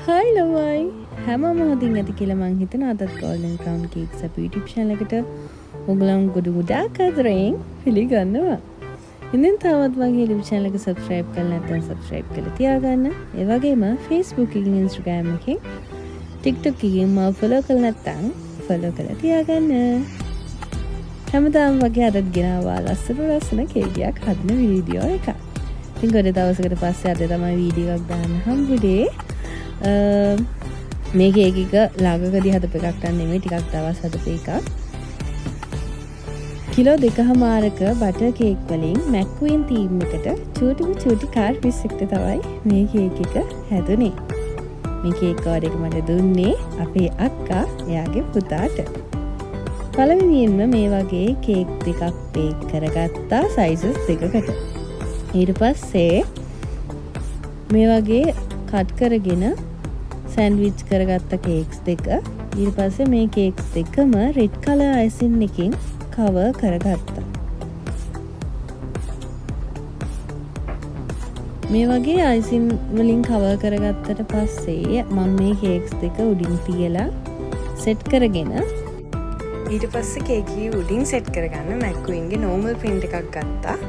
Hi ළමයි, හැමෝම හොඳින් ඇති කියලා මං හිතනවා. අදත් Golden Crown Cakes අපේ YouTube channel එකට ඔයගොල්ලන් ගොඩ ගොඩාක් ආදරෙන් පිළිගන්නවා. ඉතින් තවත් මගේ YouTube channel එක subscribe කරලා නැත්නම් subscribe කරලා තියාගන්න. ඒ වගේම Facebook එකකින්, Instagram එකකින්, TikTok එකකින් මාව follow කරලා නැත්නම් follow කරලා තියාගන්න. හැමදාම වගේ අදත් ගෙනාවා ලස්සන ලස්සන කේක් එකක් හදන වීඩියෝ එකක්. ඉතින් ගොඩ දවසකට පස්සේ අද තමයි වීඩියෝ එකක් දාන්න හම්බුනේ. මේ කේක් එක ළඟකදී හදපු එකක් නම් නෙමෙයි, ටිකක් දවස් හදපු එකක්. කිලෝ 2.5ක බටර් කේක් වලින් මැක්කුයින් තීම් එකට චූටිම චූටි කාර් 20කට තමයි මේ කේක් එක හැදුනේ. මේ කේක් ඕඩර් එක මට දුන්නේ අපේ අක්කා එයාගේ පුතාට. පළවෙනියෙන්ම මේ වගේ කේක් දෙකක් බේක් කරගත්තා සයිසස් දෙකකට. ඊට පස්සේ මේ වගේ කට් කරගෙන සෑන්ඩ්විච් කරගත්ත කේක්ස් දෙක. ඊට පස්සේ මේ කේක්ස් දෙකම රෙඩ් කලර් අයිසින් එකකින් කවර් කරගත්තා. මේ වගේ අයිසින් වලින් කවර් කරගත්තට පස්සේ මම මේ කේක්ස් දෙක උඩින් තියලා සෙට් කරගෙන, ඊට පස්සේ කේක් එකේ උඩින් සෙට් කරගන්න මැක්කුයින්ගේ නෝමල් ප්‍රින්ට් එකක් ගත්තා.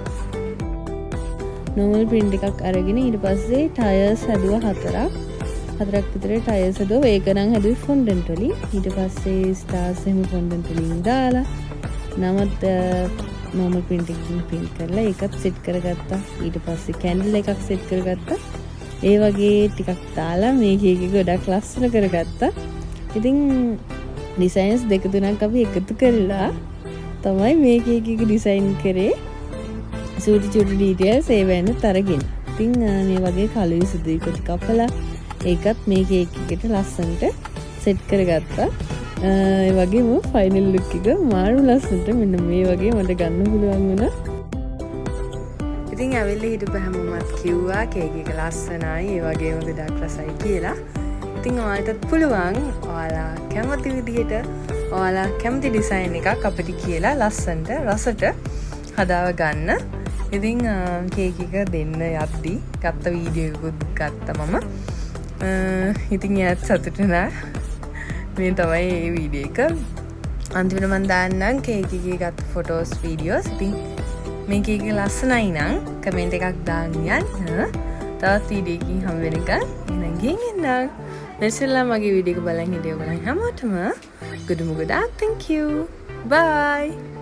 නෝමල් ප්‍රින්ට් එකක් අරගෙන ඊට පස්සේ ටයර්ස් හැදුවා හතරක්. හතරක් විතර ටයර්ස් හැදුවා. ඒක නම් හැදුවේ ෆොන්ඩන්ට් වලින්. ඊට පස්සේ ස්ටාර්ස් එහෙම ෆොන්ඩන්ට් වලින් දාලා, නමත් නෝමල් ප්‍රින්ට් එකකින් ප්‍රින්ට් කරලා ඒකත් සෙට් කරගත්තා. ඊට පස්සේ කැන්ඩල් එකක් සෙට් කරගත්තා. ඒ වගේ ටිකක් දාලා මේ කේක් එක ගොඩක් ලස්සන කරගත්තා. ඉතින් ඩිසයින්ස් දෙක තුනක් අපි එකතු කරලා තමයි මේ කේක් එක ඩිසයින් කරේ. චූටි චූටි ඩීටේල්ස් ඒ වෙනුත් අරගෙන. ඉතින් මේ වගේ කළුයි සුදුයි කොටි කපලා ඒකත් මේ කේක් එකට ලස්සනට සෙට් කරගත්තා. ඒ වගේම ෆයිනල් ලුක් එක මාරු ලස්සනට මෙන්න මේ වගේ මට ගන්න පුළුවන් වුණා. ඉතින් ඇවිල්ලා හිටපු හැමෝමත් කිව්වා කේක් එක ලස්සනයි, ඒ වගේම ගොඩක් රසයි කියලා. ඉතින් ඔයාලටත් පුළුවන් ඔයාලා කැමති විදිහට ඔයාලා කැමති ඩිසයින් එකක් අපිට කියලා ලස්සනට රසට හදාව ගන්න. ඉතින් කේක් එක දෙන්න යද්දි ගත්ත වීඩියෝ එකකුත් ගත්තා මම. ඉතින් එයාත් සතුටු වුණා. මේ තමයි ඒ වීඩියෝ එක. අන්තිමට මං දාන්නම් කේක් එකේ ගත්ත ෆොටෝස්, වීඩියෝස්. ඉතින් මේ කේක් එක ලස්සනයි නම් කමෙන්ට් එකක් දාන්න යන්න. තවත් වීඩියෝ එකකින් හම්බ වෙනකන් එහෙනම් ගිහින් එන්නම්. මෙච්චරලා මගේ වීඩියෝ එක බලන් හිටිය ඔයගොල්ලන් හැමෝටම ගොඩම ගොඩාක් thank you. Bye.